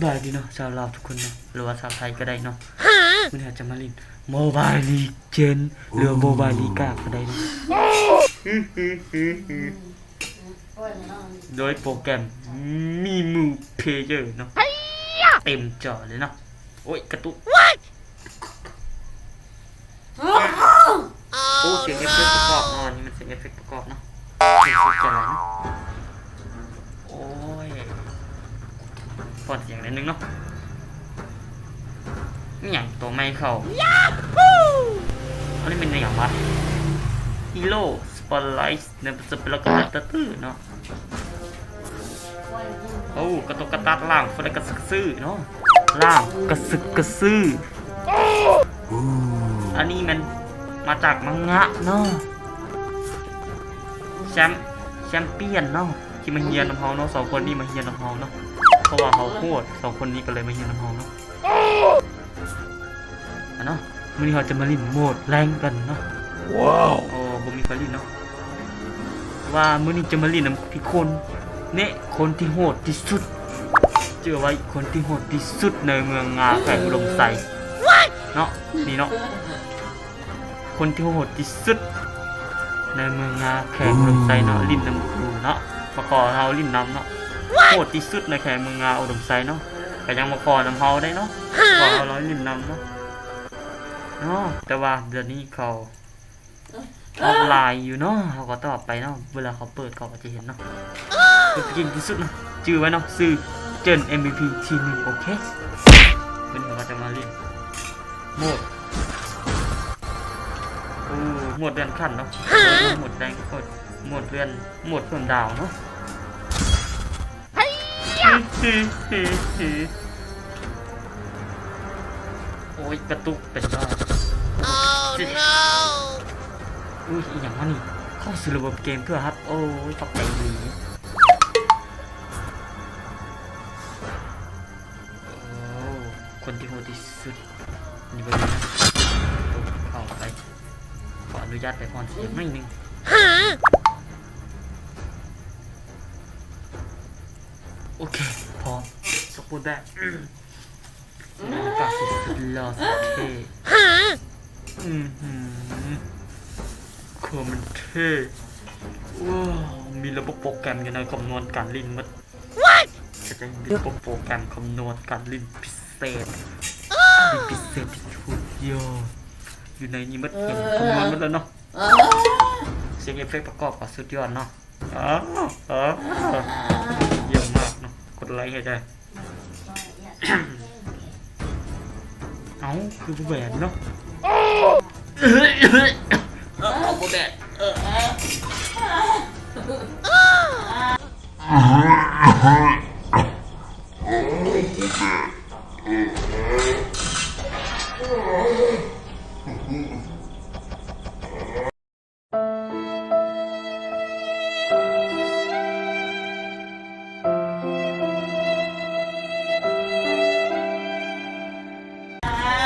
ສະບາຍດີເນາະ ຊາວລາວທຸກຄົນເນາະ ຫຼືວ່າຊາວໄທກໍໄດ້ເນາະ. ມື້ນີ້ເຮົາຈະມາຫຼິ້ນໂມບາຍລີເຈນ ຫຼືວ່າໂມບາຍລີກາກໍໄດ້ເນາະ ໂດຍໂປຣແກຣມມີມູເພເຢີເນາະ ເຕັມຈໍເລີຍເນາະ. ໂອ້ຍ ກະຕຸກ. ໂອ້ ສຽງເອັບເຟັກປະກອບເນາະ ອັນນີ້ມັນສຽງເອັບເຟັກປະກອບເນາະ ເປັນສຸດຈະໄລເນາະ. ໂອ້ຍ ປ່ອນສຽງໜ້ອຍໜຶ່ງເນາະ. ອີ່ຫຍັງ ຕົວໃໝ່ເຂົ້າ ອັນນີ້ແມ່ນອີ່ຫຍັງວະ Hero Spotlight ນະ Spotlight ເນາະ. ໂອ້ ກະຕຸກກະຕັກ ລ່າງ ຟະແລກກະຊຶກຊືເນາະ ລ່າງກະຊຶກກະຊື. ອັນນີ້ແມ່ນມາຈາກມັງງະເນາະ ແຊມ ແຊມປຽນເນາະ ທີ່ມາຮຽນນຳເຮົາເນາະ ສອງຄົນນີ້ມາຮຽນນຳເຮົາເນາະ ເພາະວ່າເຮົາໂຫດ ສອງຄົນນີ້ກໍເລີຍມາຮຽນນຳເຮົາເນາະ. ອະເນາະ ມື້ນີ້ເຮົາຈະມາຫຼິ້ນໂໝດແລງກັນເນາະ. ວ້າວ ໂອ້ ບໍ່ມີໃຜຫຼິ້ນເນາະ ວ່າມື້ນີ້ຈະມາຫຼິ້ນນຳທີ່ຄົນ ເນະ ຄົນທີ່ໂຫດທີ່ສຸດ ຈື່ໄວ້ ຄົນທີ່ໂຫດທີ່ສຸດໃນເມືອງງາ ແຂວງອຸດົມໄຊເນາະ ນີ້ເນາະ ຄົນທີ່ໂຫດທີ່ສຸດໃນເມືອງງາ ແຂວງອຸດົມໄຊເນາະ ຫຼິ້ນນຳກູເນາະ ມາຂໍເຮົາຫຼິ້ນນຳເນາະ ໂຫດທີ່ສຸດໃນແຂວງເມືອງງາ ອຸດົມໄຊເນາະ ກໍຍັງມາຂໍນຳເຮົາໄດ້ເນາະ ຂໍເຮົາເລີຍຫຼິ້ນນຳເນາະ ເນາະ. ແຕ່ວ່າດຽວນີ້ເຂົາອອຟລາຍຢູ່ເນາະ ເຮົາກໍຕອບໄປເນາະ ເວລາເຂົາເປີດເຂົາກໍຈະເຫັນເນາະ ເປັນທີ່ເກັ່ງທີ່ສຸດເນາະ ຈື່ໄວ້ເນາະ ຊື່ເຈີນ ເອັມວີພີ ທີໜຶ່ງ ໂອເຄ. ມື້ນີ້ເຮົາກໍຈະມາຫຼິ້ນໂໝດ ໂອ້ ໂໝດເລື່ອນຂັ້ນເນາະ ໂໝດແລງ ໂໝດ ໂໝດເລື່ອນ ໂໝດເພີ່ມດາວເນາະ. ໂອ້ຍ ກະຕຸກເປັນບ້າ. ອຸ້ຍ ອີ່ຫຍັງວະນີ້ ເຂົ້າສູ່ລະບົບເກມເພື່ອຮັບ ໂອ້ຍ ຂອບໃຈອີ່ຫຼີ. ໂອ້ ຄົນທີ່ໂຫດທີ່ສຸດ ນີ້ເບິ່ງນະ ເຂົ້າໄປ ຂໍອະນຸຍາດໄປພອນສຽງໜ້ອຍໜຶ່ງ. ໂອເຄ ພ້ອມ ສະປູດແບກ ອືມ ກາບສຸດ ສຸດຫຼໍ່ສຸດເທ່ ອືມ ຄືມັນເທ່ ວ້າວ ມີລະບົບໂປຣແກຣມຢູ່ໃນຄຳນວນການຫຼິ້ນໝົດ. ກະຈະມີໂປຣແກຣມຄຳນວນການຫຼິ້ນພິເສດ ຫຼິ້ນພິເສດທີ່ສຸດຍອດ ຢູ່ໃນນີ້ໝົດ ຄຳນວນໝົດແລ້ວເນາະ. ສຽງເອັບເຟັກປະກອບກໍສຸດຍອດເນາະ. ອ້າ ອ້າ ຢ້ຽມມາກເນາະ ກົດໄລໃຫ້ແດ່. ເອົ້າ ຄືບໍ່ແບນເນາະ. ເອົ້າ ບໍ່ແບນ ເອີ.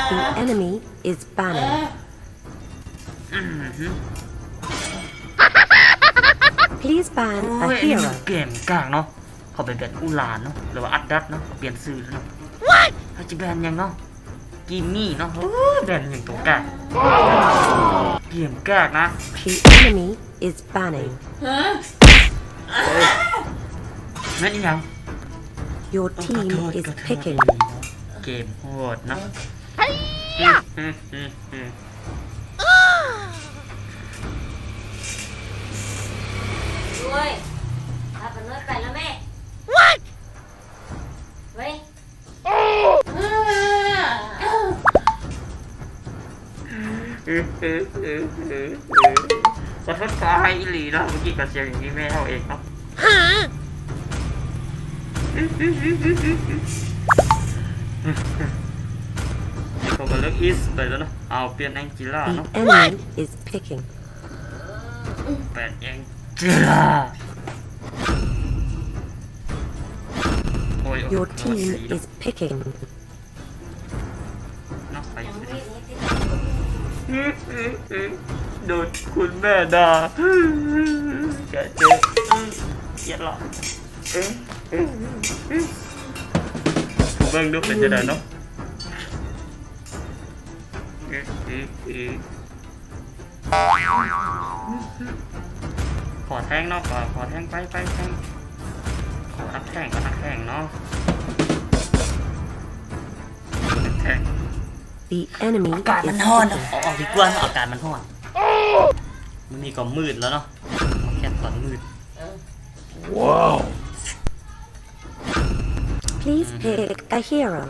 The enemy is banning. ອືມ Please ban a hero. ໂອ້ຍ ອັນນີ້ເກມກາກເນາະ. ເຂົາໄປແບນອູລານເນາະ ຫຼືວ່າອັດດັດເນາະ ເຂົາປ່ຽນຊື່ແລ້ວເນາະ. ເຮົາຈະແບນຫຍັງເນາະ? ກິມມີ້ເນາະ. ໂອ້ຍ ແບນຫຍັງໂຕກາກ ເກມກາກນະ. The enemy is banning. ແມ່ນອີ່ຫຍັງ? Your team is picking. ເກມໂຫດເນາະ. ໂອ້ຍ ພາປານ້ອຍໄປແລ້ວແມ່. ເວີຍ ສະທົດຂໍໃຫ້ອີ່ຫຼີເນາະ. ເມື່ອກີ້ກໍສຽງອີ່ແມ່ເຮົາເອງເນາະ. ເຂົາກໍເລືອກອີສໄປແລ້ວເນາະ. ເອົາ ປ່ຽນແອງຈີລາເນາະ. The enemy is picking. ແປນແອງຈີລາ. ໂອ້ຍ Your team is picking. ເນາະ ໄປ ໂດນຄຸນແມ່ດ່າ. ກະເຈີ ກຽດລະ. ເອີ ເອີ ເອີ ເອີ ໂອ້ ເບິ່ງດູເປັນຈັ່ງໃດເນາະ. ຂໍແທງເນາະ ຂໍແທງ ໄປ ໄປ ແທງ ຂໍນັກແທງກໍນັກແທງເນາະ ແທງ. The enemy ອາກາດມັນຮ້ອນ ເອົາອອກດີກວ່າເນາະ ອາກາດມັນຮ້ອນ. ມື້ນີ້ກໍມືດແລ້ວເນາະ ແຄ່ຕອນມືດ. ວ້າວ Please pick a hero.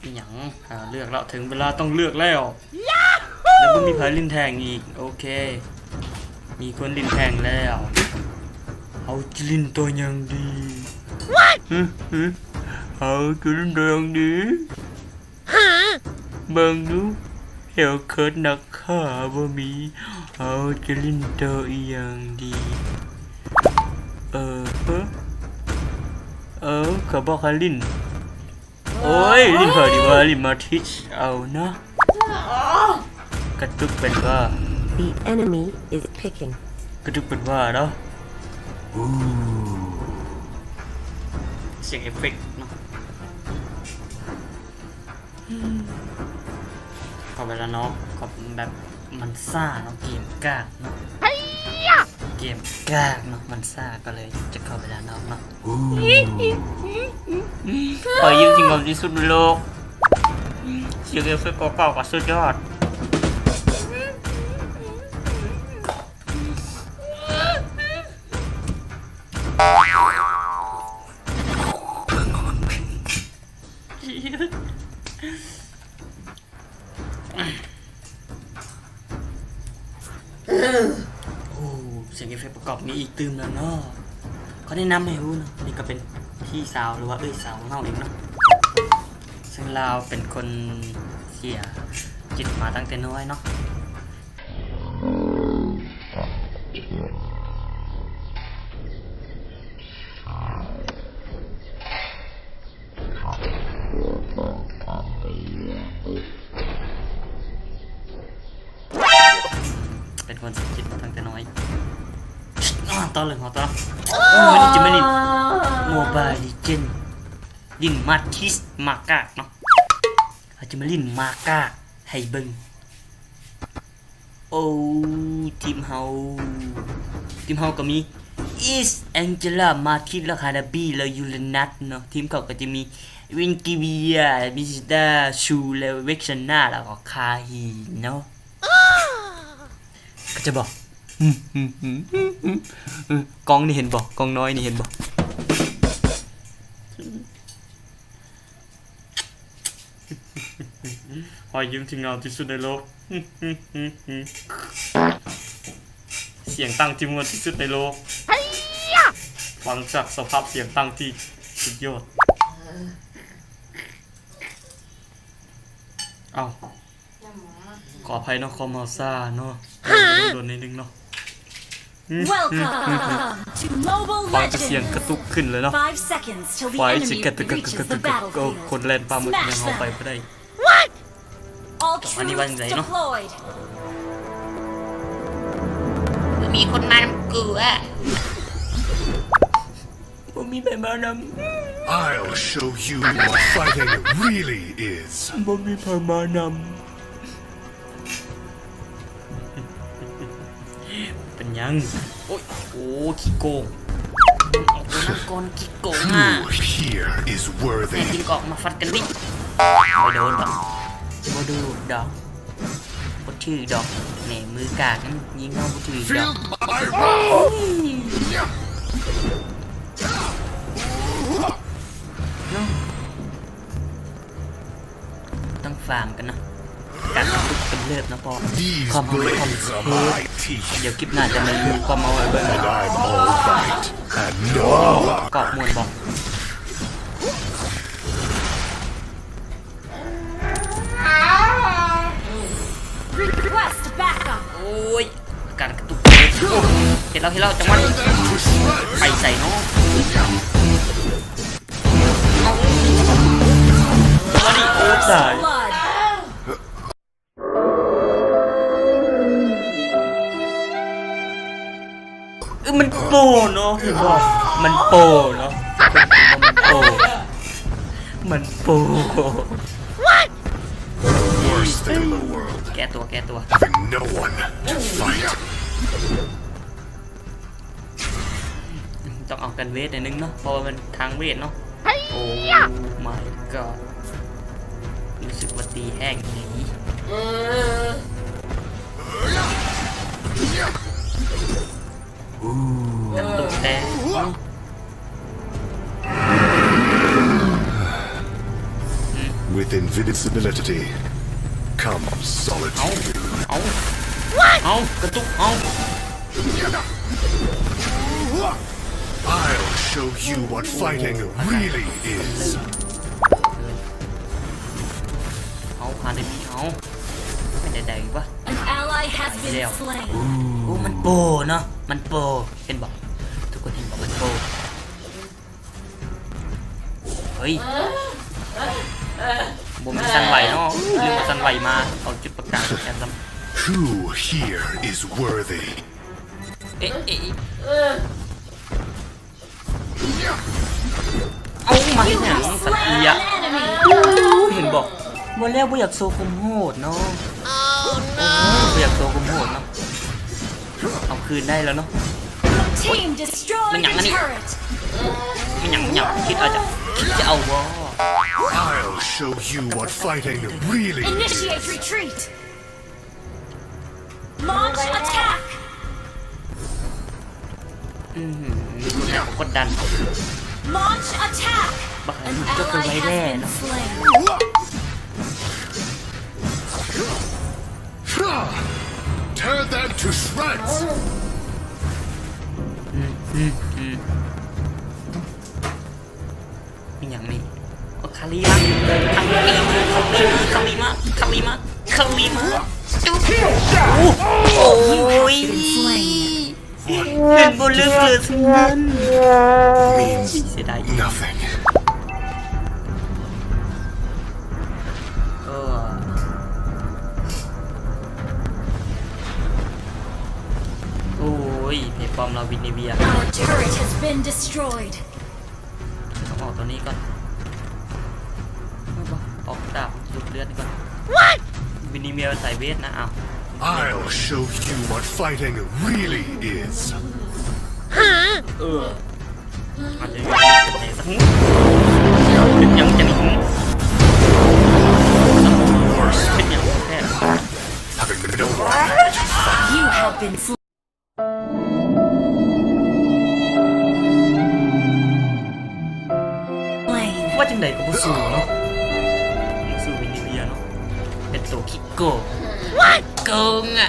ອີຫຍັງ? ເລືອກແລ້ວ ເຖິງເວລາຕ້ອງເລືອກແລ້ວ. ແລ້ວບໍ່ມີໃຜຫຼິ້ນແທ່ງອີກ. ໂອເຄ ມີຄົນຫຼິ້ນແທ່ງແລ້ວ. ເຮົາຈະຫຼິ້ນໂຕຫຍັງດີ? ຫຶ ຫຶ ເຮົາຈະຫຼິ້ນໂຕຫຍັງດີ? ເບິ່ງດູ ແຖວເຄີດນັກຂ້າບໍ່ມີ. ເຮົາຈະຫຼິ້ນໂຕອີຫຍັງດີ? ເອີ ເອີ ເອີ ເຂົາບອກໃຫ້ຫຼິ້ນ ໂອ້ຍ ຫຼິ້ນເພິ່ນດີກວ່າ ຫຼິ້ນມາທິດເອົານະ. ກະຕຸກເປັນວ່າ The enemy is picking. ກະຕຸກເປັນວ່າເນາະ. ອູ້ ສຽງເອຟເຟັກເນາະ. ເຂົ້າໄປແລ້ວເນາະ ກໍແບບມັນຊ້າເນາະ ເກມກາກເນາະ ເກມກາກເນາະ ມັນຊ້າ ກໍເລີຍຈະເຂົ້າໄປດ້ານນອກເນາະ. ຂ້ອຍຍິງທີ່ງາມທີ່ສຸດໃນໂລກ ສຽງເອຟເຟັກເກົ່າໆ ກໍສຸດຍອດ. ໂອ້ ສຽງເອຟເຟັກປະກອບມີອີກຕື່ມແລ້ວເນາະ. ຂໍແນະນຳໃຫ້ຮູ້ເນາະ ນີ້ກໍເປັນພີ່ສາວ ຫຼືວ່າເອື້ອຍສາວຂອງເຮົາເອງເນາະ ເຊິ່ງລາວເປັນຄົນເສຍຈິດມາຕັ້ງແຕ່ນ້ອຍເນາະ. ເປັນຄົນເສຍຈິດມາຕັ້ງແຕ່ນ້ອຍ. ອາ ຕໍ່ເລີຍ ເຮົາຕໍ່ ເຮົາຈະມາຫຼິ້ນ Mobile Legend ຫຼິ້ນມາທິດ ມາກາກເນາະ. ເຮົາຈະມາຫຼິ້ນມາກາກໃຫ້ເບິ່ງ. ໂອ້ ທີມເຮົາ ທີມເຮົາກໍມີ Ice, Angela, Marquise ແລ້ວ Hanabi ແລ້ວ Uranus ເນາະ. ທີມເຂົາກໍຈະມີ Winky, Via, Vegeta, Shu ແລ້ວ Vexana ແລ້ວກໍ Kahi ເນາະ. ເຂົ້າໃຈບໍ່? ກ້ອງນີ້ເຫັນບໍ່? ກ້ອງນ້ອຍນີ້ເຫັນບໍ່? ຮອຍຍິ້ມທີ່ງາມທີ່ສຸດໃນໂລກ. ສຽງຕັ້ງທີ່ມ່ວນທີ່ສຸດໃນໂລກ. ຟັງຈາກສະພາບສຽງຕັ້ງທີ່ສຸດຍອດ. ເອົ້າ. ຂໍອະໄພເນາະ ຄວາມເຮົາຊ້າເນາະ ດົນໆ ໜ້ອຍໜຶ່ງເນາະ. Welcome to Mobile Legends! ຟັງແຕ່ສຽງກະຕຸກຂຶ້ນເລີຍເນາະ. Five seconds till the enemy reaches the battlefield. ຄົນແລ່ນປ່າໝົດ Smash them! ຍັງເຮົາໄປບໍ່ໄດ້. What? All troops deployed! ບໍ່ມີຄົນມານຳກູ. ບໍ່ມີໃຜມານຳ. I'll show you what fighting really is. ບໍ່ມີໃຜມານຳ. ເປັນຫຍັງ? ໂອ້ຍ ໂອ້ ຂີ້ໂກງ. ເອົາໂຕນັ້ນກ່ອນ ຂີ້ໂກງ. Who here is worthy? ແນ່ຈິງກໍອອກມາຟັດກັນດິ. ບໍ່ໂດນດອກ ບໍ່ໂດນດອກ. ບໍ່ຖືກດອກ. ແນ່ ມືກາກ ຍິງເຮົາບໍ່ຖືກດອກ. Feel my wrath! ຕ້ອງຟາມກັນເນາະ. ການກະຕຸກກຳເນີບເນາະ ເພາະຄວາມເຮົາມີຄວາມເທີດ. ດຽວຄລິບໜ້າຈະມາມີຄວາມເອົາໃຫ້ເບິ່ງເນາະ. ກອບມ່ວນບໍ່? Request backup. ໂອ້ຍ ການກະຕຸກ. ໂອ້ ເຫັນແລ້ວ ເຫັນແລ້ວ ຈັງຫວະນີ້. ໄປໃສເນາະ? ເອົາ ຈັງຫວະນີ້. ໂອ້ ຕາຍ. First blood. ເອີ ມັນໂປເນາະ ເຫັນບໍ່? ມັນໂປເນາະ ມັນໂປ. ມັນໂປ What? Worst thing in the world. ແກ້ຕົວ ແກ້ຕົວ Having no one to fight. ຕ້ອງເອົາກັນເວດໜ້ອຍໜຶ່ງເນາະ ເພາະວ່າມັນທາງເວດເນາະ. Oh my god ຮູ້ສຶກວ່າຕີແຮງອີ່ຫຼີ. ກະຕຸກແທ້. With invincibility comes solitude. ເອົາ ເອົາ ເອົາ ກະຕຸກ ເອົາ. I'll show you what fighting really is. ເອົາ ຫາໄດ້ມີ ເອົາ ເປັນໄດ້ໃດວະ? An ally has been slain. ໂອ້ ມັນໂປເນາະ ມັນໂປ ເຫັນບໍ່? ທຸກຄົນເຫັນບໍ່? ມັນໂປ. ເຮີ້ຍ ບໍ່ມີສັ່ນໄຫວເນາະ ຫຼືວ່າສັ່ນໄຫວມາ ເອົາຈຸດປະກາຍແທນຊ້ຳ. Who here is worthy? ເອະ ເອະ ເອົາມາເຮັດຫຍັງ? ສັດເອຍ ເຫັນບໍ່? ວ່າແລ້ວບໍ່ຢາກໂຊຄວາມໂຫດເນາະ. ໂອ້ ບໍ່ຢາກໂຊຄວາມໂຫດເນາະ. ເອົາຄືນໄດ້ແລ້ວເນາະ. ແມ່ນຫຍັງອັນນີ້? ແມ່ນຫຍັງ? ແມ່ນຫຍັງ? ຄິດເອົາຈະ ຄິດຈະເອົາບໍ່? I'll show you what fighting really is. Initiate retreat. Launch attack. ອື ກົດດັນ. Launch attack. ບັກ An ally has been slain. Tear them to shreds. ອື ອື ອື ອີ່ຫຍັງນີ້? ໂອ ຄາລີມາ ຄາລີມາ ຄາລີມາ ຄາລີມາ ຄາລີມາ ຄາລີມາ ຈຸກ ໂອ້ ໂອ້ຍ ເຫັນບໍ່? ເລືອກເຫຼືອສ່ຳນັ້ນ ເສຍດາຍ nothing. ເອີ ໂອ້ຍ ແພ້ປ້ອມລາວ ວິນນີເວຍ. Our turret has been destroyed. ຕ້ອງອອກຕົວນີ້ກ່ອນ ເອົາບໍ່ ອອກດາບດູດເລືອດນີ້ກ່ອນ. ວິນນີເວຍສາຍເວດນະ ອ້າວ. I'll show you what fighting really is. ເອີ ອາດຈະຢູ່ໃນສັກ ເຮັດຫຍັງຈະໜີ? ເຮັດຫຍັງແທ້? Having no one to fight. You have been slain. ວ່າຈັ່ງໃດກໍບໍ່ສູ້ເນາະ ບໍ່ສູ້ວິນນີເວຍເນາະ ເປັນໂຕຂີ້ໂກງ ໂກງອະ.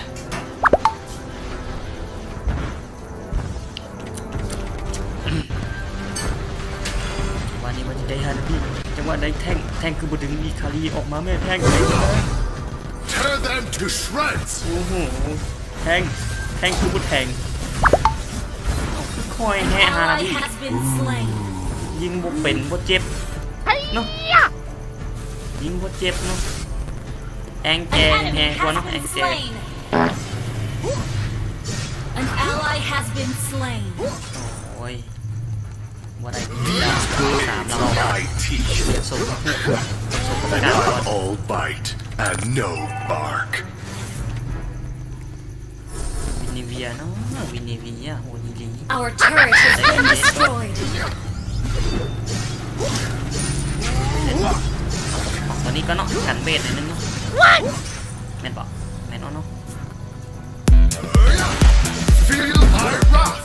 ຈັງຫວະນີ້ວ່າຊິໄດ້ຫັ້ນ ຈັງຫວະໃດແທ້ງ ແທ້ງຄືບໍ່ດຶງອີຄາລີອອກມາແມ່ ແທ້ງ. Tear them to shreds. ໂອ້ໂຫ ແທ້ງ ແທ້ງຄືບໍ່ແທ້ງ ຄືຄ່ອຍແຮະ ຮານາບິ ຍິງບໍ່ເປັນບໍ່ເຈັບເນາະ ຍິງບໍ່ເຈັບເນາະ ແອງແກແຮງກວ່າເນາະ ແອງແກ. An ally has been slain. ໂອ້ຍ ບໍ່ໄດ້ ສາມລະບາດ ສາມລະບາດ These blades are my teeth. ສົມ ສົມປະການກ່ອນ All bite and no bark. ວິນນີເວຍເນາະ ວິນນີເວຍ ໂຫດອີ່ຫຼີ. Our turret has been destroyed. ຕົວນີ້ກໍເນາະ ກັນເວດໜ້ອຍໜຶ່ງເນາະ ແມ່ນບໍ່? ແມ່ນເນາະ. Feel my wrath.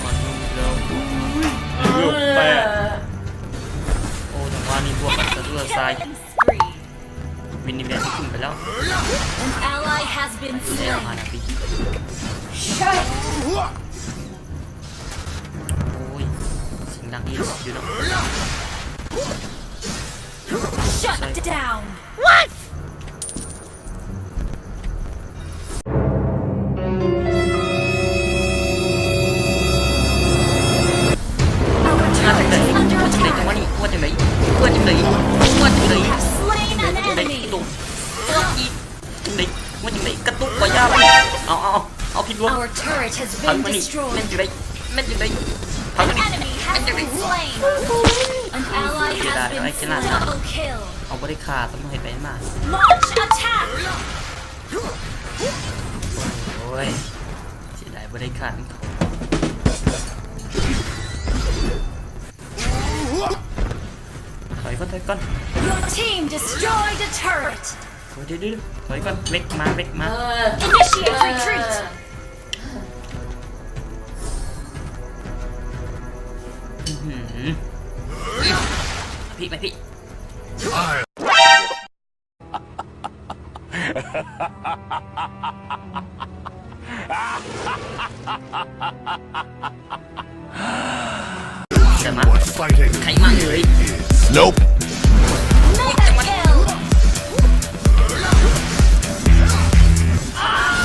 ມາລຸ້ນເດີ ເວລແປດ. ໂອ້ ຈັງຫວະນີ້ບວກກັນສະເທື່ອຊາຍ. ວິນນີເວຍຊິຂຶ້ນໄປແລ້ວ An ally has been slain. ໂອ້ຍ ເສຍງດັງອີກຢູ່ເນາະ. Shut down. What? ວ່າຈັ່ງໃດ? ວ່າຈັ່ງໃດ? ຈັງຫວະນີ້ ວ່າຈັ່ງໃດ? ວ່າຈັ່ງໃດ? ວ່າຈັ່ງໃດ? You have slain an enemy. ຕົກ Has been destroyed. ແມ່ນຈັ່ງໃດ ແມ່ນຈັ່ງໃດ An enemy has been slain. An ally has been slain. Double kill. ເອົາບໍ່ໄດ້ຂ້າ ຕ້ອງໃຫ້ໄປມາ Launch attack. ໂອ້ຍ ເສຍດາຍບໍ່ໄດ້ຂ້າ ຖອຍກ່ອນ ຖອຍກ່ອນ Your team destroyed a turret. ໂອ້ຍ ເດີໆ ຖອຍກ່ອນ ເວັກມາ ເວັກມາ Initiate retreat. ອືຫື ມາພີ້ ມາພີ້ What fighting really is. Nope. Mega kill.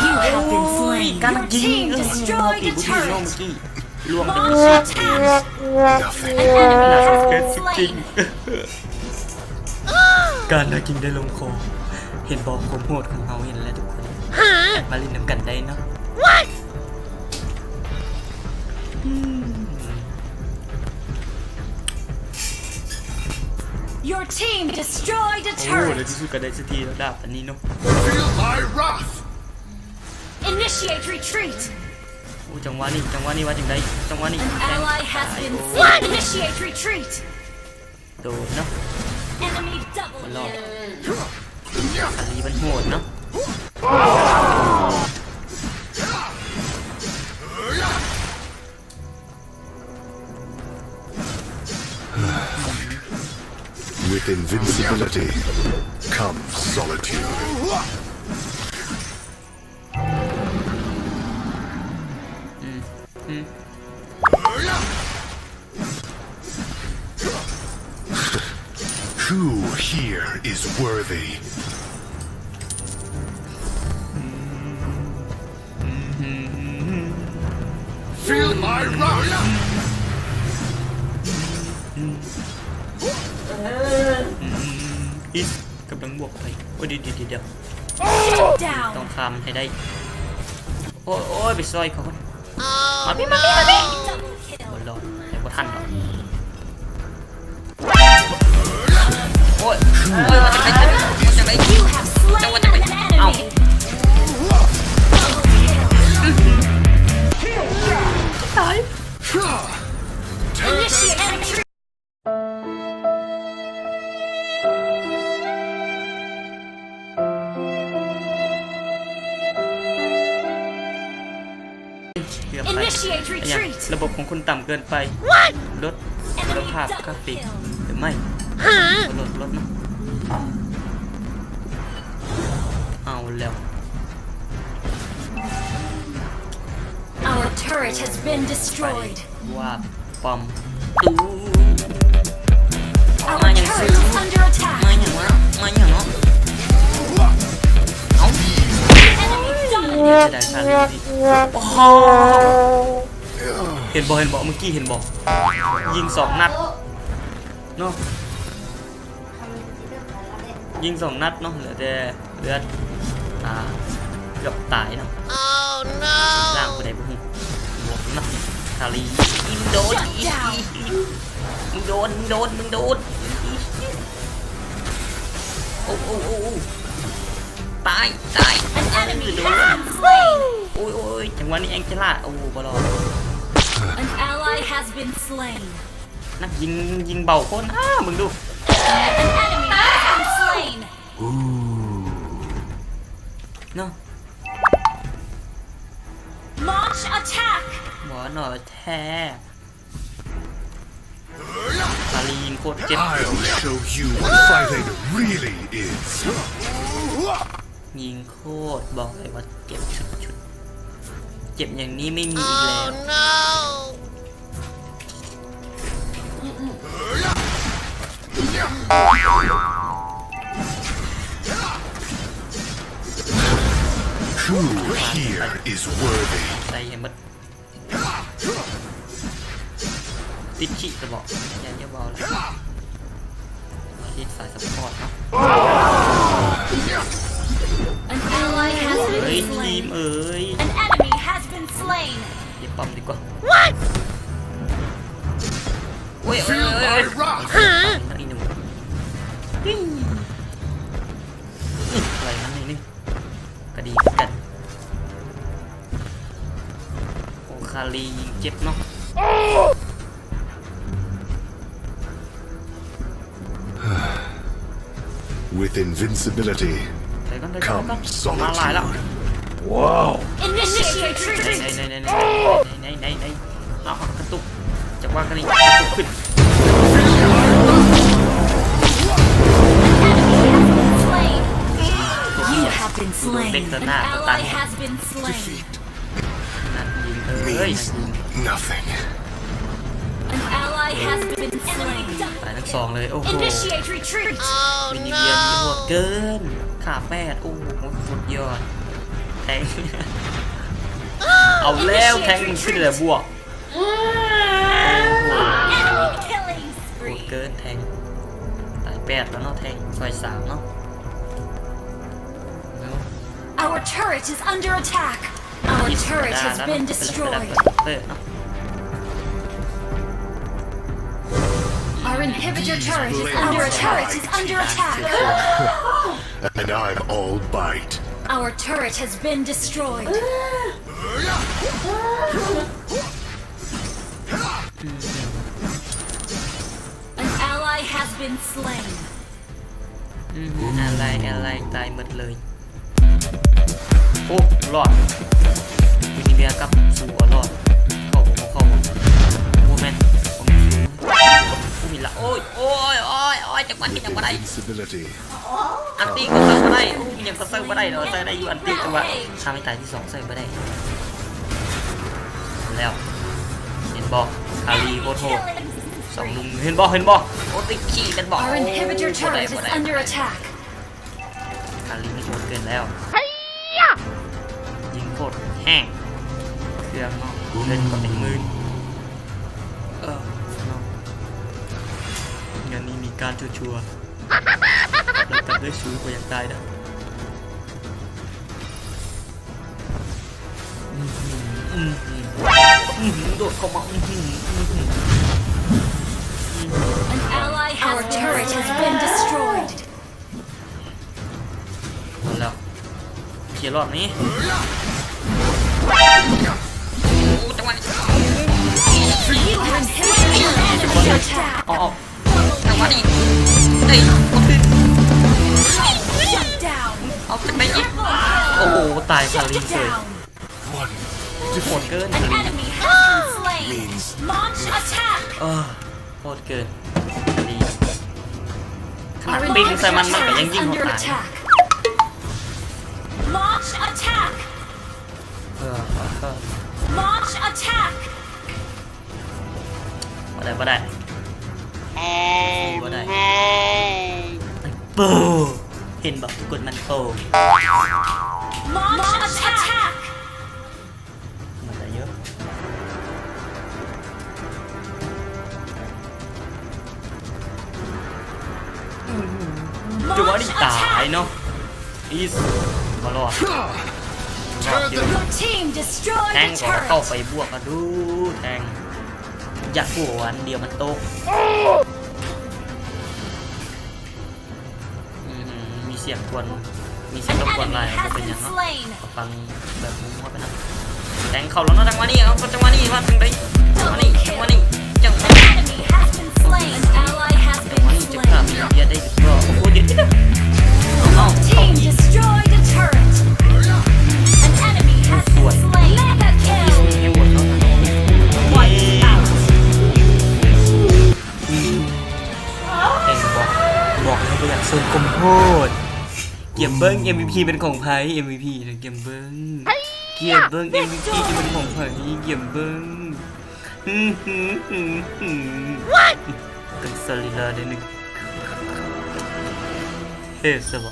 You have been slain. Your team destroyed a turret. ລວມເປັນ Launch attack. Nothing. An enemy has been slain. ການນາກິງໄດ້ລົງຄໍ ເຫັນບໍ່ ຄວາມໂຫດຂອງເຮົາ ເຫັນແລ້ວທຸກຄົນ ແອັດມາຫຼິ້ນນຳກັນໄດ້ເນາະ. Your team destroyed a turret. ໂອ້ ໃນທີ່ສຸດກໍໄດ້ສັກທີແລ້ວ ດາບອັນນີ້ເນາະ. Feel my wrath. Initiate retreat. ໂອ້ ຈັງຫວະນີ້ ຈັງຫວະນີ້ວ່າຈັ່ງໃດ ຈັງຫວະນີ້ An ally has been slain. Initiate retreat. ໂດນເນາະ Enemy double kill. ອາລີມັນໂຫດເນາະ. With invincibility comes solitude. ອືມ ອືມ Who here is worthy? Feel my wrath! ອີສ ກຳລັງບວກໄປ ໂອ້ຍ ດຽວໆ Shut down. ຕ້ອງຂ້າມໃຫ້ໄດ້. ໂອ້ຍ ໂອ້ຍ ໄປຊ່ອຍເຂົາກ່ອນ. ມາພີ່ ມາພີ່ ມາພີ່. ບໍ່ລອດ ແຕ່ບໍ່ທັນດອກ. ໂອ້ຍ ໂອ້ຍ ວ່າຈັ່ງໃດ ວ່າຈັ່ງໃດ ເຈົ້າວ່າຈັ່ງໃດ? ເອົ້າ ຕາຍ. Initiate retreat. ເກືອບໄປ. Initiate retreat. ລະບົບຂອງຄຸນຕ່ຳເກີນໄປ. ລົດຄຸນນະພາບກາເຟກ ຫຼືໄມ່? ລົດ ລົດເນາະ. ເອົາແລ້ວ. Our turret has been destroyed. ວ່າປ້ອມຕູ້ Our turret is under attack. ມາຫຍັງວະ ມາຫຍັງເນາະ. ເອົ້າ Enemy dominated. ເສຍດາຍຊາລີນີ້. ໂອ້ໂຫ ເຫັນບໍ່ ເຫັນບໍ່ ເມື່ອກີ້ເຫັນບໍ່ ຍິງສອງນັດເນາະ. ຍິງສອງນັດເນາະ ເຫຼືອແຕ່ເລືອດ ອ່າ ເກືອບຕາຍເນາະ. ໂອ້ໂນ ລ່າງຜູ້ໃດບໍ່ຮູ້ ບວກເນາະ. ຊາລີ ອີກ ໂດນ Shut down. ອີກ ອີກ ມຶງໂດນ ມຶງໂດນ ມຶງໂດນ. ໂອ້ ໂອ້ ໂອ້ ໂອ້ ຕາຍ ຕາຍ. An enemy has been slain. ໂອ້ຍ ໂອ້ຍ ໂອ້ຍ ຈັງຫວະນີ້ແອງເຈລາ ໂອ້ ບໍ່ລອດ. An ally has been slain. ນັກຍິງຍິງເບົາໂພດ. ອ້າ ເບິ່ງດູ. An enemy has been slain. ເນາະ. Launch attack. ບໍ່ເນາະແທ້. ຕາລີຍິງໂຄດເຈັບ. I'll show you what fighting really is. ຍິງໂຄດ ບອກເລີຍວ່າເຈັບສຸດໆ. ເຈັບຢ່າງນີ້ໄມ່ມີອີກແລ້ວ. Oh no. Who here is worthy? ໃສ່ໃຫ້ໝົດ. ຕິດຂີ້ກະບອກ ຢ່າ ຢ່າເວົ້າເລີຍ. ມາຫຼິ້ນສາຍຊັບພອດເນາະ. An ally has been slain. ເຮີ້ຍ ທີມເອີຍ. An enemy has been slain. ເຈັບເນາະ. With invincibility comes solitude. Wow. Initiate retreat. ໄດ້ໆໆໆ ເອົາ ກະຕຸກ ຈັກວ່າກັນນີ້ ກະຕຸກຂຶ້ນ. Enemy has been slain. You have been slain. An ally has been slain. ນັ້ນຍິງເອີຍ means nothing. An ally has been slain. ຕາຍທັງສອງເລີຍ. ໂອ້ໂຫ Initiate retreat. ວິນເວຍນໂຫດເກີນ ຂ້າແປດ. ໂອ້ໂຫ ສຸດຍອດ. ແທງ ເອົາແລ້ວ Initiate retreat. ແທງມັນຂຶ້ນແລ້ວ ບວກ. ໂອ້ໂຫ Enemy killing spree. ໂຫດເກີນ ແທງຕາຍແປດແລ້ວເນາະ ແທງຊອຍສາມເນາະ. Our turret is under attack. Our turret has been destroyed. Our inhibitor turret is under attack. Our turret is under attack. And I'm all bite. Our turret has been destroyed. An ally has been slain. ອືມ ອາໄລ ອາໄລ ຕາຍໝົດເລີຍ. ໂອ້ ລອດ ວິນເວຍກັບຊູ ອາ ລອດ ເຂົ້າບໍ່ ເຂົ້າບໍ່. ໂອ້ ແມ່ນ ບໍ່ມີ ບໍ່ມີລະ. ໂອ້ຍ ໂອ້ຍ ໂອ້ຍ ໂອ້ຍ ຈັງຫວະນີ້ຍັງບໍ່ໄດ້. ອັນຕີກໍໃຊ້ບໍ່ໄດ້. ໂອ້ ຍັງກໍໃຊ້ບໍ່ໄດ້ເນາະ. ໃຊ້ໄດ້ຢູ່ອັນຕີ ແຕ່ວ່າ ສາມ ຕາຍທີສອງໃຊ້ບໍ່ໄດ້. ແລ້ວ ເຫັນບໍ່ ຄາລີໂຄດໂຫດ ສອງລຸງ. ເຫັນບໍ່ ເຫັນບໍ່ ໂອ້ ຕິຂີ້ແມ່ນບໍ່. Our inhibitor turret is under attack. ຄາລີມັນໂຫດເກີນແລ້ວ. ຍິງໂຄດແຮງ ເຄື່ອງເນາະ ເງິນກໍເປັນໝື່ນ. ເອີ ເນາະ ງານນີ້ມີການຊົ່ວໆ. ແລ້ວກັບດ້ວຍຊູ ບໍ່ຢາກຕາຍເດີ້. ອື້ຫື ອື້ຫື ໂດດເຂົ້າມາ. ອື້ຫື ອື້ຫື An ally has been slain. Our turret has been destroyed. ເອົາແລ້ວ ເຄຍລອດນີ້. ໂອ້ ຈັງຫວະນີ້ You have slain an enemy. Attack. ເອົາ ເອົາ ຈັງຫວະນີ້ ເອີຍ ບໍ່ຄືນ. Shut down. ເອົາ ຈັງໃດອີກ? ໂອ້ໂຫ ຕາຍຄາລີເສີຍ. Shut down. ໂຫດເກີນ. An enemy has been slain. Launch attack. ເອີ ໂຫດເກີນ ຄາລີ. ຂະໜາດປິ່ນໃສ່ມັນ ມັນກໍຍັງຍິງບໍ່ຕາຍ. Our inhibitor turret is under attack. Launch attack. ເອີ ເອີ Launch attack. ບໍ່ໄດ້ ບໍ່ໄດ້ ບໍ່ໄດ້. ໂປ້ ເຫັນບໍ່ ກົດມັນໂປ້. Launch attack. ມັນໄດ້ຢູ່. ຈັງຫວະນີ້ຕາຍເນາະ. ອີສ ບໍ່ລອດ ບໍ່ລອດ. Your team destroyed a turret. ແທງກໍເຂົ້າໄປບວກກັນດູ ແທງ ຢາກກວນດຽວມັນຕົກ. ອືມ ມີສຽງກວນ ມີສຽງລົບກວນຫຼາຍ ບໍ່ເປັນຫຍັງເນາະ. ຟັງແບບມົວໆໄປນຳ. ແທງເຂົ້າແລ້ວເນາະ ຈັງຫວະນີ້ ເອົາ ຈັງຫວະນີ້ວ່າຈັ່ງໃດ? ຈັງຫວະນີ້ ຈັງຫວະນີ້ ຈັງຫວະນີ້ An enemy has been slain. An ally has been slain. ຈັງຫວະນີ້ຈະຂ້າເມເດຍໄດ້ຫຼືບໍ່? ໂອ້ ດຽວ ດຽວ ເອົາ Team destroyed a turret. An enemy has been slain. Mega kill. ເຫັນບໍ່? ບອກແລ້ວບໍ່ຢາກເຊີນຄວາມໂຫດ. ກຽມເບິ່ງ ເອັມວີພີ ເປັນຂອງໃຜ? ເອັມວີພີ ນະ ກຽມເບິ່ງ ກຽມເບິ່ງ ເອັມວີພີ ຈະເປັນຂອງໃຜ? ກຽມເບິ່ງ. ອື ອື ອື ອື ຕ້ອງສະລີລາໄດ້ໜຶ່ງ ເຮັດຊະບໍ?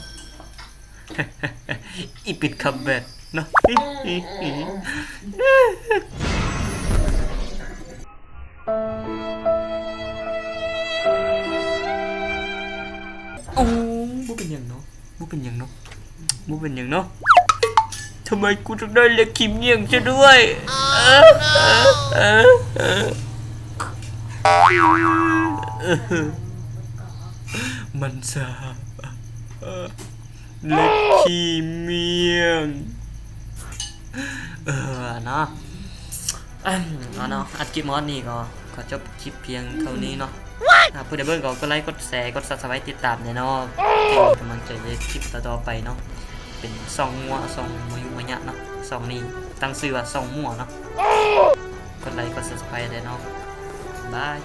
ອີປິດຄຳແບດເນາະ. ໂອ້ ບໍ່ເປັນຫຍັງເນາະ ບໍ່ເປັນຫຍັງເນາະ ບໍ່ເປັນຫຍັງເນາະ. ທຳໄມກູຕ້ອງໄດ້ເຫຼັກຂີ້ໝ້ຽງຊະດ້ວຍ? ເອີ ເອີ ເອີ ເອີ ມັນຊາ ເອີ ເຫຼັກຂີ້ໝ້ຽງ ເອີ ນະ. ເອົາເນາະ ອັດຄລິບຮອດນີ້ກໍຂໍຈົບຄລິບພຽງເທົ່ານີ້ເນາະ. ອ່າ ຜູ້ໃດເບິ່ງກໍກົດໄລ ກົດແຊ ກົດ Subscribe ຕິດຕາມແດ່ເນາະ ເປັນກຳລັງໃຈໃນຄລິບຕໍ່ໆໄປເນາະ. ເປັນຊ່ອງມົ້ວ ຊ່ອງມະຍຸມະຍະເນາະ. ຊ່ອງນີ້ຕັ້ງຊື່ວ່າຊ່ອງມົ້ວເນາະ. ກົດໄລ ກົດ Subscribe ແດ່ເນາະ. ບາຍ.